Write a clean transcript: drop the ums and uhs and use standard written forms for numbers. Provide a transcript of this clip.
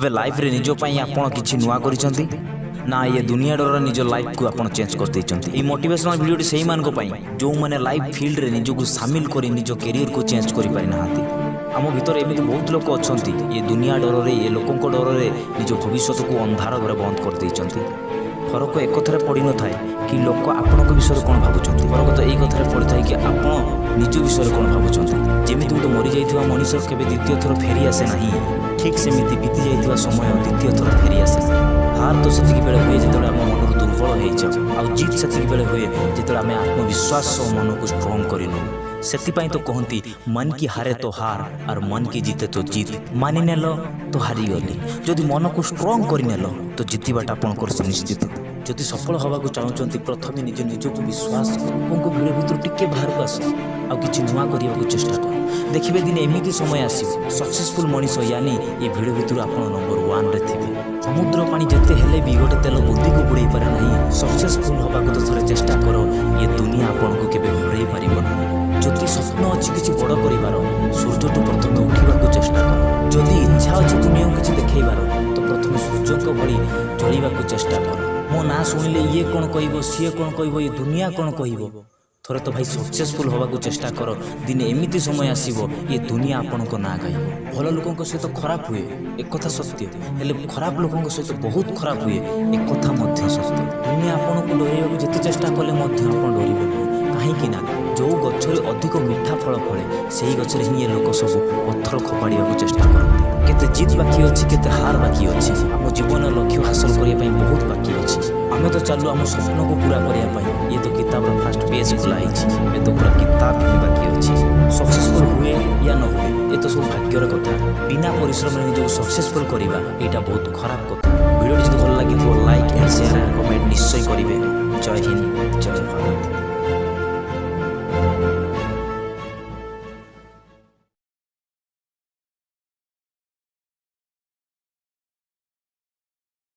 ଏବେ ଲାଇଫରେ ନିଜ ପାଇଁ ଆପଣ କିଛି ନୂଆ କରିଛନ୍ତି ନା ଇଏ ଦୁନିଆ ଡରରେ ନିଜ ଲାଇଫକୁ ଆପଣ ଚେଞ୍ଜ କରିଦେଇଛନ୍ତି? ଏଇ ମୋଟିଭେସନାଲ ଭିଡ଼ିଓଟି ସେଇମାନଙ୍କ ପାଇଁ ଯେଉଁମାନେ ଲାଇଫ ଫିଲ୍ଡରେ ନିଜକୁ ସାମିଲ କରି ନିଜ କ୍ୟାରିୟରକୁ ଚେଞ୍ଜ କରିପାରିନାହାନ୍ତି। ଆମ ଭିତରେ ଏମିତି ବହୁତ ଲୋକ ଅଛନ୍ତି, ଏ ଦୁନିଆ ଡରରେ, ଏ ଲୋକଙ୍କ ଡରରେ ନିଜ ଭବିଷ୍ୟତକୁ ଅନ୍ଧାର ଘରେ ବନ୍ଦ କରିଦେଇଛନ୍ତି। ଫରକ ଏକଥାରେ ପଡ଼ିନଥାଏ କି ଲୋକ ଆପଣଙ୍କ ବିଷୟରେ କ'ଣ ଭାବୁଛନ୍ତି, ଫରକ ତ ଏଇ କଥାରେ ପଡ଼ିଥାଏ କି ଆପଣ ନିଜ ବିଷୟରେ କ'ଣ ଭାବୁଛନ୍ତି। ଯେମିତି ଗୋଟେ ମରିଯାଇଥିବା ମଣିଷ କେବେ ଦ୍ୱିତୀୟ ଥର ଫେରି ଆସେ ନାହିଁ, ଠିକ୍ ସେମିତି ବିତି ଯାଇଥିବା ସମୟ ଦ୍ୱିତୀୟ ଥର ଫେରି ଆସେ। ହାର ତ ସେତିକି ବେଳେ ହୁଏ ଯେତେବେଳେ ଆମ ମନରୁ ଦୁର୍ବଳ ହେଇଯାଉ, ଆଉ ଜିତ୍ ସେତିକି ବେଳେ ହୁଏ ଯେତେବେଳେ ଆମେ ଆତ୍ମବିଶ୍ୱାସ ସହ ମନକୁ ଷ୍ଟ୍ରଙ୍ଗ କରିନେଉ। ସେଥିପାଇଁ ତ କହନ୍ତି, ମନ କି ହାରେ ତ ହାର ଆର୍ ମନ କି ଜିତେ ତ ଜିତ୍। ମାନିନେଲ ତ ହାରିଗଲି, ଯଦି ମନକୁ ଷ୍ଟ୍ରଙ୍ଗ କରିନେଲ ତ ଜିତିବାଟା ଆପଣଙ୍କର ସୁନିଶ୍ଚିତ। ଯଦି ସଫଳ ହେବାକୁ ଚାହୁଁଛନ୍ତି, ପ୍ରଥମେ ନିଜ ନିଜକୁ ବିଶ୍ୱାସ, ଲୋକଙ୍କ ଭିଡ଼ ଭିତରୁ ଟିକେ ବାହାରକୁ ଆସ ଆଉ କିଛି ନୂଆ କରିବାକୁ ଚେଷ୍ଟା କର। ଦେଖିବେ ଦିନେ ଏମିତି ସମୟ ଆସିବ, ସକ୍ସେସଫୁଲ୍ ମଣିଷ ୟାନି ଏ ଭିଡ଼ ଭିତରୁ ଆପଣ ନମ୍ବର 1ରେ ଥିବେ। ସମୁଦ୍ର ପାଣି ଯେତେ ହେଲେ ବି ଗୋଟେ ତେଲ ବୁଦ୍ଧିକୁ ବୁଡ଼େଇ ପାରେ ନାହିଁ। ସକ୍ସେସଫୁଲ୍ ହେବାକୁ ତ ଥରେ ଚେଷ୍ଟା କର, ଏ ଦୁନିଆ ଆପଣଙ୍କୁ କେବେ ହରେଇ ପାରିବ ନାହିଁ। ଯଦି ସ୍ୱପ୍ନ ଅଛି କିଛି ବଡ଼ କରିବାର, ସୂର୍ଯ୍ୟଠୁ ପ୍ରଥମେ ଉଠିବାକୁ ଚେଷ୍ଟା କର। ଯଦି ଇଚ୍ଛା ଅଛି ଦୁନିଆକୁ କିଛି ଦେଖେଇବାର, ତ ପ୍ରଥମେ ସୂର୍ଯ୍ୟଙ୍କ ଭଳି ଜଳିବାକୁ ଚେଷ୍ଟା କର। ମୋ ନାଁ ଶୁଣିଲେ ଇଏ କ'ଣ କହିବ, ସିଏ କ'ଣ କହିବ, ଏ ଦୁନିଆ କ'ଣ କହିବ, ଥରେ ତ ଭାଇ ସକ୍ସେସଫୁଲ୍ ହେବାକୁ ଚେଷ୍ଟା କର। ଦିନେ ଏମିତି ସମୟ ଆସିବ, ଏ ଦୁନିଆ ଆପଣଙ୍କ ନାଁ ଗାଇବ। ଭଲ ଲୋକଙ୍କ ସହିତ ଖରାପ ହୁଏ, ଏକଥା ସତ୍ୟ, ହେଲେ ଖରାପ ଲୋକଙ୍କ ସହିତ ବହୁତ ଖରାପ ହୁଏ, ଏକଥା ମଧ୍ୟ ସତ୍ୟ। ଦୁନିଆ ଆପଣଙ୍କୁ ଡରାଇବାକୁ ଯେତେ ଚେଷ୍ଟା କଲେ ମଧ୍ୟ ଆପଣ ଡରିବେ ନାହିଁ, କାହିଁକି ନା ଯେଉଁ ଗଛରେ ଅଧିକ ମିଠା ଫଳ ଫଳେ, ସେଇ ଗଛରେ ହିଁ ଏ ଲୋକ ସବୁ ପଥର ଖୋପାଡ଼ିବାକୁ ଚେଷ୍ଟା କରନ୍ତି। କେତେ ଜିତ୍ ବାକି ଅଛି, କେତେ ହାର ବାକି ଅଛି, ଆମ ଜୀବନର ଲକ୍ଷ୍ୟ ହାସଲ କରିବା ପାଇଁ ବହୁତ ବାକି ଅଛି। ଆମେ ତ ଚାଲୁ ଆମ ସ୍ୱପ୍ନକୁ ପୁରା କରିବା ପାଇଁ। ଇଏ ତ କିତାବର ଫାଷ୍ଟ ପେଜ୍ ଖୋଲା ହେଇଛି, ଏବେ ତ ପୁରା କିତାବ ହିଁ ବାକି ଅଛି। ସକ୍ସେସଫୁଲ୍ ହୁଏ ୟା ନ ହୁଏ, ଏ ତ ସବୁ ଭାଗ୍ୟର କଥା। ବିନା ପରିଶ୍ରମରେ ନିଜକୁ ସକ୍ସେସଫୁଲ୍ କରିବା, ଏଇଟା ବହୁତ ଖରାପ କଥା। ଭିଡ଼ିଓଟି ଯଦି ଭଲ ଲାଗିଥିବ, ଲାଇକ୍ ଆଣ୍ଡ ସେୟାର।